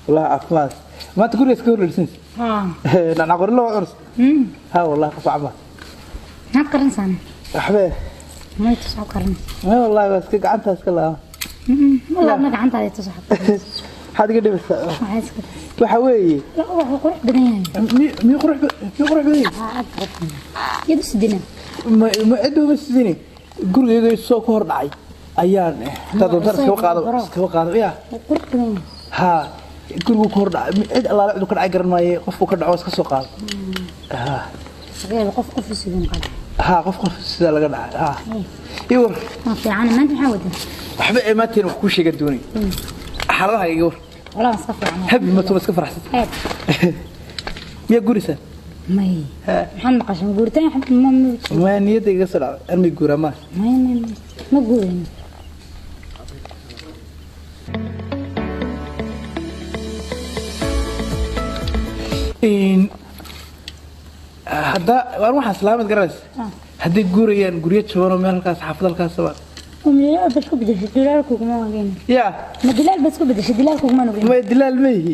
Wallahi caafimaad. Maanta guriga iska horreysins. Haa. Nacnac qorilo waa cunus. Ha, wallahi qof cama. Maxaad karinaysaa? Waxbe. May tus waxaad karinaysaa. Ma wallahi waa iska gacanta iska laaba. Wallahi ma gacantaada tus waxaad karinaysaa. Maxaad iga dhibaysaa? Waxaa iska Waxa weeye. La wuxuu qurux badan yahay. Miyuu qurux badan yahay? Haa, aad qurux badan yahay. Yadu sidina. Ma cidda uma sidini. Gurigayga soo ku hor dhacay. Ayaan hataa doontaan iskaba qaado, iskaba qaado ya. Wuu qurux badan yahay. Ha, gurigu ku hor dhacay. Cid allaale ciduu ka dhacay garan maaye, qofku ka dhaco iska soo qaado. Ha. Laga yaabo qof qof u sidin qaba. Ha, qof sidaa laga dhacay. Ha. Ii war. Ma fiican maanta maxaa wadaa? Waxba ee maateen wax kuu sheegan doonay. Xaaladaha iga war. Walaa iska fiican. Habi ma tuba iska faraxsan. Aad. Miyaa gurisaa? May. Ha. Maxaan maqashan guuritaan ma ma Ma niyadda iga soo dhacday. Armay guuraa ma. May may may. Ma guurin. In hadda waan waxaan islaamad garanaysa. Hadday guurayaan guryo jaban oo meel halkaas xaafad halkaas baa. Umliyaa bas ku bedeshay dilaalku kuma ogeyn. Ya. Ma dilaal bas ku bedeshay dilaalku kuma ogeyn. Ma dilaal ma yihi.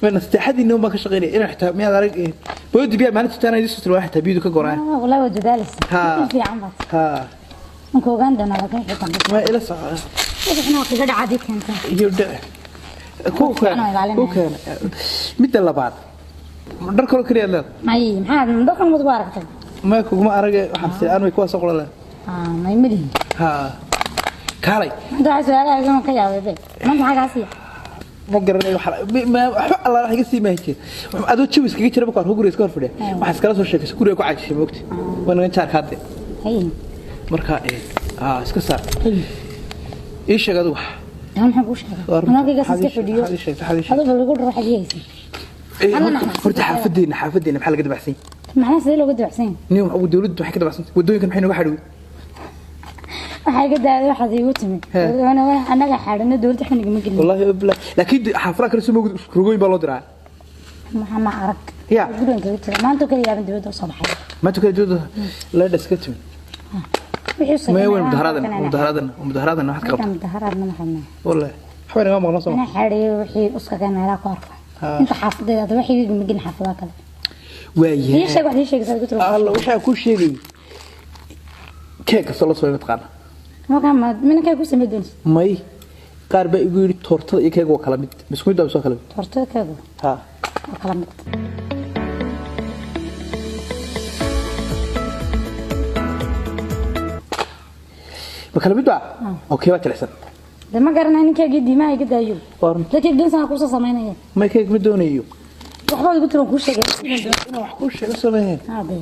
Ma nasteexadii noo baan ka shaqeynaya inaan xitaa miyaad arag boodi biyaa maalinta xitaa inaan isu xitaa biyadu ka goraan. Ah, wallahi waa dadaalaysa. Ha. Si fiican baad. Ha. Waan ku ogaan doonaa laakiin xitaa. Ma ila soco. Waxna waa kaga dhacay keentay. Iyo dhic. Ku keen. Ku keen. Midda labaad. Dhar kale kaliya leedahay. May maxaad dhaqan wad ku aragtay? Ma kuguma arag waxaan si aan way kuwa soo qoran leedahay. Ah, may malihin. Ha. Kaalay. Maanta waxaa su'aalaha iga ka yaabay be. Maanta maxaa kaa siiya? Ma garanayo waxa ma waxba alla wax iga sii maahay. Wax adoo jawi iskaga jira markaan guriga iska hor fadhiya. Waxa iskala soo sheekaysa guriga ku caajisay moogti. Waa naga jaar kaade. Hay. Marka iska saar. Ii sheeg adigu. Yaa maxaan kuu sheegay? Anaa kayga iska fadhiyo. Waxaad ii sheegtay, waxaad ii sheegtay. Adiga lagu dharo waxaad ii haysay. Horta xaafadeena maxaa laga dabacsan yahay? Macnaha sidee looga dabacsan yahay? Nin waxa dawladdu waxay ka dabacsan tahay. Waddooyinkan maxay nooga xadhowey? Waxaa iga daaday waxaad iigu timid. Annaga xaadhana dawladda xuniga ma gelin. Wallahi billah. Laakiin xaafadaha kale soo moogid rogooyin baa loo diraa. Maxaa ma arag. Ya. Gurigan kaga jira. Maanta kaliya yaaban dawladda u soo baxay. Maanta kaliya dawladda la dhaska timid. Wixii soo Ma weyn mudaharadan waxaad ka qabtaa. Mudaharaadna ma rabnaa. Wallahi. Waxba naga maqnaa soo. Ana xaadhay wixii uskaga meelaha ku arka. Inta xaafadeeda hadda waxay iga magin xaafadaha kale. Waayahay. Ii sheeg wax ii sheegaysaa ku tiro. Alla waxaa ku sheegay. Keeg kasta la soo mid qaana. Marka ma minankay ku samey doonaysa? May qaar baa igu yiri toortada iyo keeg waa kala mid. Isku mid baa soo kala mid. Toortada keegu? Ha. Waa kala mid. Ma kala mid baa? Okay, waa jilicsan. De ma garanay ninkaygii diimaha iga daayo. Waa La keeg doonsan ku soo sameynaya. Ma keeg ma doonayo. Waxba igu tiro ku sheegay. Inaan wax ku sheego sameeyeen. Ha de.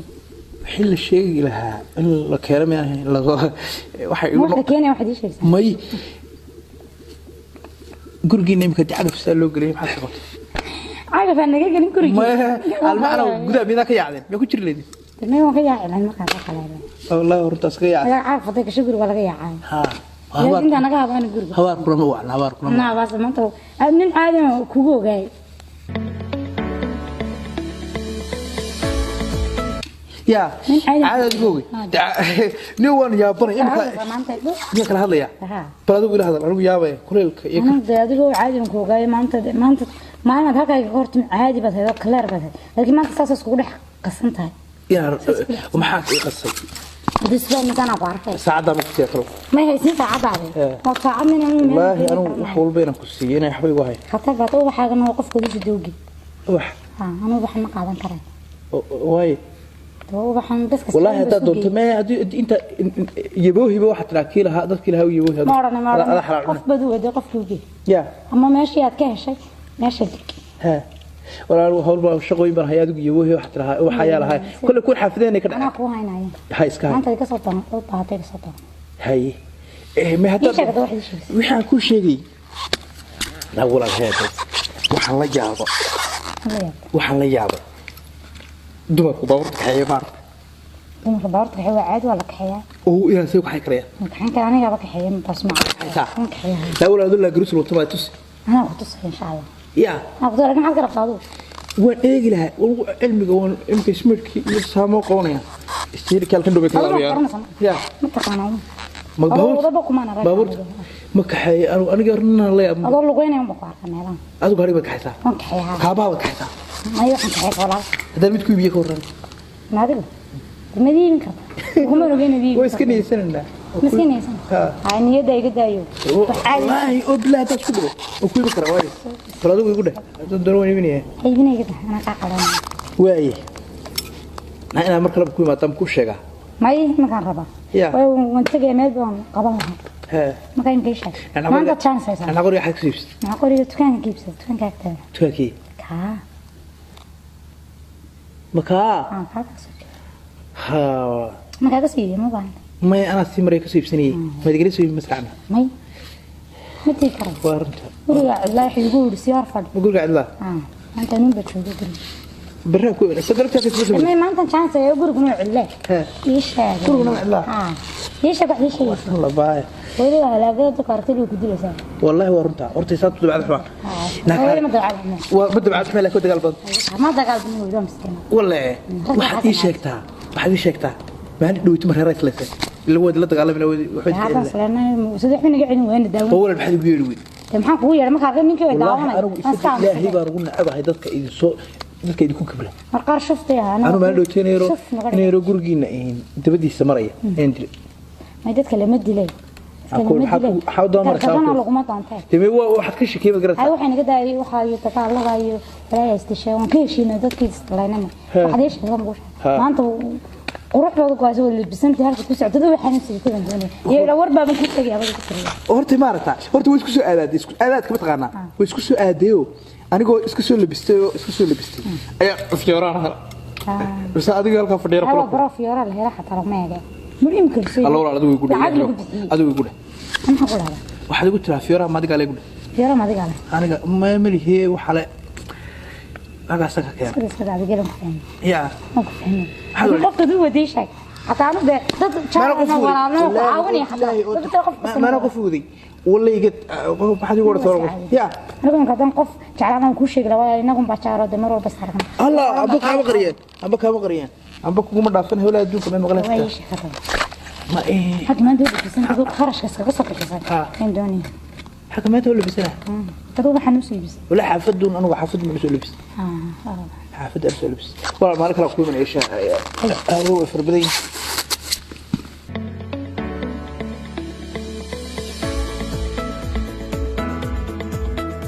Wixii la sheegi lahaa in la keeno ma ahayn la waxa igu Waxa keenay waxaad ii sheegaysaa. May gurigiina imika cagaf saa loo geliyay maxaad ka qabtay? Cagaf aan naga gelin gurigii. Ma almacna gudaha midaa ka yaacdeen? Ma ku jiri leedin? May waan ka yaaci lahayn markaan ka qalaabay. Wallahi horta iska yaacay. Laga cagaf haday gasho guriga waa laga yaacay. Ha. Laakiin inta naga habaana guriga. Habaar kulama wacna, habaar kulama. Naa baas maanta nin caadi ah kugu ogaay. Ya. Nin caadi. Caadi adigu ogay. Nin waan yaabanay imika. Maanta Miyaa kala hadlaya? Ha. Bal adigu ila hadal, anigu yaabaya kuleylka iyo Anigu dee adigoo caadi aan ku ogaay maanta maanta maalin halkaa iga hortimi caadi baad hayd oo kaleer baad hayd. Laakiin maanta saas iskugu dhex qasan tahay. Inaan maxaa ii qasay? Hadii sidoo ninkaan aan ku arkay. Saacadda ma ku siiya kalo. May haysin saacadaada. Waa saacad nin aan meel. Wallaahi anigu wax walba inaan ku siiyo inay waxba igu hayn. Khatar baad ubaxaagana waa qofka ugu doogi. Ubax. Ha, anigu ubax ma qaadan karay. Waaye. Ubaxan dadka Wallahi haddaad doonto ma haddii inta yaboohiba waxaad tiraa kii lahaa dadkii lahaa u yaboohi. Ma oran ma Adaa oran. xalaal Qof cunay. baad u waday qofkii u geey. Ya. Ama meeshii aad ka heshay meesha dhig. Ha. Walaal hawl baa shaqooyin baan hayaa adigu yaboohi waxaad tiraa ubax ayaa lahaa. Kulle kuwan xaafadeenay ka Anaa dhacay. kuu haynaya. Ha iska hay. Maanta iga soo toon, u baahatay iga soo toon. Haye. Ma Ii haddaad sheeg hadda waxaad ii sheegaysaa. Waxaan ku sheegay. La walaal heedo. Waxaan la yaabo. La yaab. Waxaan la yaabo. Dumarku baabuurta kaxeeya maarta. Dumarka baabuurta kaxeeya waa caadi waa la kaxeeyaa. Oo inaan soo kaxay karaya. Kaxeyn kara anigaaba kaxeeya taas ma. Kaxaysaa. Waan kaxeeyaa. La walaal adoo la garuus wato baa tus. Anaa ku tusay insha Allah. Ya. Anaa ku tusay laakiin maxaad ka rabtaa adigu? Waan eegi lahaa cilmiga waan imika ismirkii iyo saamoo qabanaya. Istiirka halkan dhow bay ka Adigu laabayaan. garanaysaa. Ya. Ma taqaanaa adigu? Ma Adoo baabuurta? wadaba kumaan arag. Baabuurta ma kaxeeyo anigu, aniga runaan la yaab. Adoo lugeynaya unba ku arka meelaha. Adigu gaariga baad kaxaysaa? Waan kaxeeyaa. Kaabaha baad kaxaysaa? May, waxaan kaxeeya walaal. Haddaan mid ku iibiye ka warran? Ma adigu ma iibin karta? Kuma ogeyn inaad iibin Waa iska karto. niyeysanaynaa. Ma iska niyeysan? Ha. Hay, niyadda iga daayo. Wax caadi. Wallaahi oo bilaahi haddaad isku dhigo oo ku iibi karaa, waayo bal adigu igu dheh, haddaan doono waan iibinaya. Iibina iga dah, anaa kaa qabanaya. Waaye, naa inaad mar kaleba ku imaadaan ku sheegaa. May, markaan rabaa. Ya. Way, waan tegaya, meel baan qaban lahaa. Hee. Markaa imka ii sheeg maanta chance haysaa. Anaa qoriga xag ka soo iibsatay? Maxaa qoriga dukaanka ka iibsada, dukaanka agtaada. Dukaankii? Kaa. Makaa? Aa, kaa ka soo jeeda. Ha. Markaa ka soo iibiye ma baahan. Maya, anaa sii maray kasoo iibsanayay, maad igala soo iibin masracna. May, ma tegi karay. Waa runta. Guriga cidlaa wuxuu igu yidhi sii hor fadhi. Ma guriga cidlaa? Aa, maanta nin baa jooga guriga. Berraa ku iibin soo galabtaa kasoo soo. May, maanta chance ayaa guriguna waa cidlaa. Hee. Ii sheeg. Guriguna waa cidlaa? Aa, ii sheeg wax ii sheegaysa. La baaya. Weliba halaagada dadka aragtida way ku dilaysaa. Wallaahi waa runta, horta saad dabacad xumaan. Hooyada ma dabacad xumo. Waa ma dabacad xumaan, laakiin dagaal badan. Ma dagaal badan, weydo miskiina. Wallahi waxaad ii sheegtaa, waxaad ii sheegtaa maalin dhaweyto ma reeraa islaysay ila waad la dagaalamina waxaad Haatan saleenay saddex min iga celin wayna daawan. Walaal, maxaad igu yeeri weyd? Dee maxaan kugu yeedhay markaa arrin ninkii way Wallaahi daawanay. anigu isaga ilaahay baan ugu nacabahay dadka idin soo, dadka idinku kibla. Mar qaar shuftay ahaa. Anu maalin dhaweyto in yaro Shuf naga in yaro gurigiina dabadiisa maraya ayaan dilay. May, dadka lama dilay. Dadka Maxaa ku- lama dilay. Maxaa u daba maraysaa? Dadkana laguma daantay. Dee waa waxaad ka sheekeyba Ay, garata. waxay naga daayay waxaa iyo dagaalada iyo balaayaa isdishay, waan ka heshiinay dadkii islaynana. Waxaad ii sheegtaa ma Ha. maanta qurux baad u go'aysa, waa labisantay, halka ku socotay waxaan sidii baan doonaya iyo ila war baaban ku tagay abaga ku tiriya. Horta ma aragtaa, horta way isku soo aadaaday, isku aadaadka ma taqaanaa, way isku soo aadayo anigoo isku soo labistay oo isku soo labistay ayaa fiyooraan hela bise adiga halkaa fadhiya. Hawa Kula baro fiyoora la hela xataa lama eege muhiim kalsoo. Alla walaal, adigu igu dheh. Lacag lagu bixiyey. Adigu igu dheh. Maxaan ku dhahdaa? Waxaad igu tiraa fiyooraha ma adigaa la igu dheh. Fiyoora ma adigaa leh? Aniga ma malihee, waxa le agaasa ka keena. Iska iska adiga ku fahmay. Yaa. Ma ku fahmay. Maxaad qofka duu waday sheeg xataa anu dee dad Maana qof jaarna waday. walaalna ku caawinaya xataa dad qof. Maana qof waday walayga, maxaad igu odhataa qof yaa? Anigu marka haddaan qof jeclaan aan kuu sheegi lahaa, waayo inagun baa jaaro dee mar walba sargan. Alla amba kaama qariyeen, amba kaama qariyeen, amba kuguma dhaafan howlaha adduunka may maqleen. Waa ii sheeg hadaba. Ma Hadda maanta waa labisan tahay, kharashka iskaga soo bixisay. Ha. Aan doonaya. Xagga maanta oo labisana. Dad waxaan u soo iibisay. Wala xaafaduun, anigu xaafad ma soo labis. Ah. Xaafadda aan soo labis, walaa maalin kale ku iman eesha way fara badan yihiin.